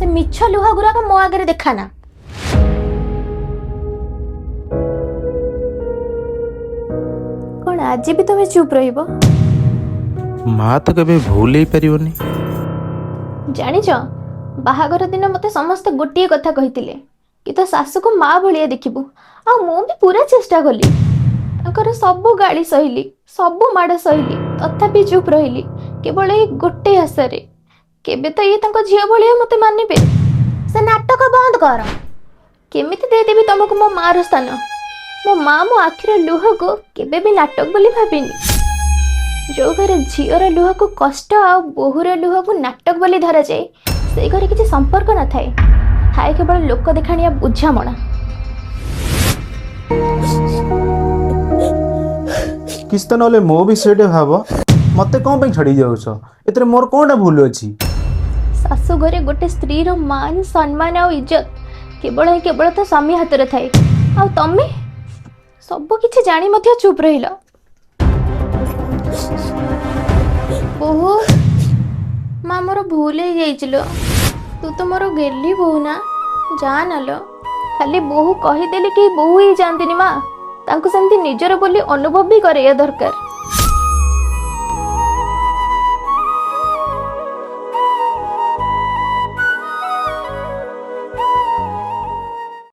ସେ ମିଛ ଲୁହ ଗୁରାକ ମୋ ଆଗରେ ଦେଖାନା। କଣ ଆଜି ବି ତମେ ଚୁପ୍ ରହିବ? ମା ତ କେବେ ଭୁଲ ହେଇପାରିବନି। ଜାଣିଛ, ବାହାଘର ଦିନ ମତେ ସମସ୍ତେ ଗୋଟିଏ କଥା କହିଥିଲେ କି ତୋ ଶାଶୁକୁ ମା ଭଳିଆ ଦେଖିବୁ। ଆଉ ମୁଁ ବି ପୁରା ଚେଷ୍ଟା କଲି। ତାଙ୍କର ସବୁ ଗାଳି ସହିଲି, ସବୁ ମାଡ଼ ସହିଲି, ତଥାପି ଚୁପ୍ ରହିଲି କେବଳ ଏଇ ଗୋଟେ ଆଶାରେ, କେବେ ତ ଇଏ ତାଙ୍କ ଝିଅ ଭଳିଆ ମତେ ମାନିବେ। ସେ ନାଟକ ବନ୍ଦ କର। କେମିତି ଦେଇଦେବି ତମକୁ ମୋ ମାର ସ୍ଥାନ? ମୋ ମା ମୋ ଆଖିର ଲୁହକୁ କେବେ ବି ନାଟକ ବୋଲି ଭାବିନି। ଯୋଉ ଘରେ ଝିଅର ଲୁହକୁ କଷ୍ଟ ଆଉ ବୋହୂର ଲୁହକୁ ନାଟକ ବୋଲି ଧରାଯାଏ, ସେଇ ଘରେ କିଛି ସମ୍ପର୍କ ନଥାଏ, ଥାଏ କେବଳ ଲୋକ ଦେଖାଣିଆ ବୁଝାମଣା। କିଛି ତ ନହେଲେ ମୋ ବିଷୟଟେ ଭାବ। ମତେ କ'ଣ ପାଇଁ ଛାଡ଼ି ଯାଉଛ? ଏଥିରେ ମୋର କ'ଣଟା ଭୁଲ ଅଛି? ଶାଶୁ ଘରେ ଗୋଟେ ସ୍ତ୍ରୀର ମାନ ସମ୍ମାନ ଆଉ ଇଜ୍ଜତ କେବଳ ହିଁ କେବଳ ତା ସ୍ୱାମୀ ହାତରେ ଥାଏ। ଆଉ ତମେ ସବୁ କିଛି ଜାଣି ମଧ୍ୟ ଚୁପ୍ ରହିଲ। ବୋହୂ ମା, ମୋର ଭୁଲ ହେଇଯାଇଛି ଲୋ। ତୁ ତ ମୋର ଗେହ୍ଲି ବୋହୂ ନା, ଯା ନା ଲୋ। ଖାଲି ବୋହୂ କହିଦେଲେ କେହି ବୋହୂ ହେଇଯାଆନ୍ତିନି ମା, ତାଙ୍କୁ ସେମିତି ନିଜର ବୋଲି ଅନୁଭବ ବି କରେଇବା ଦରକାର।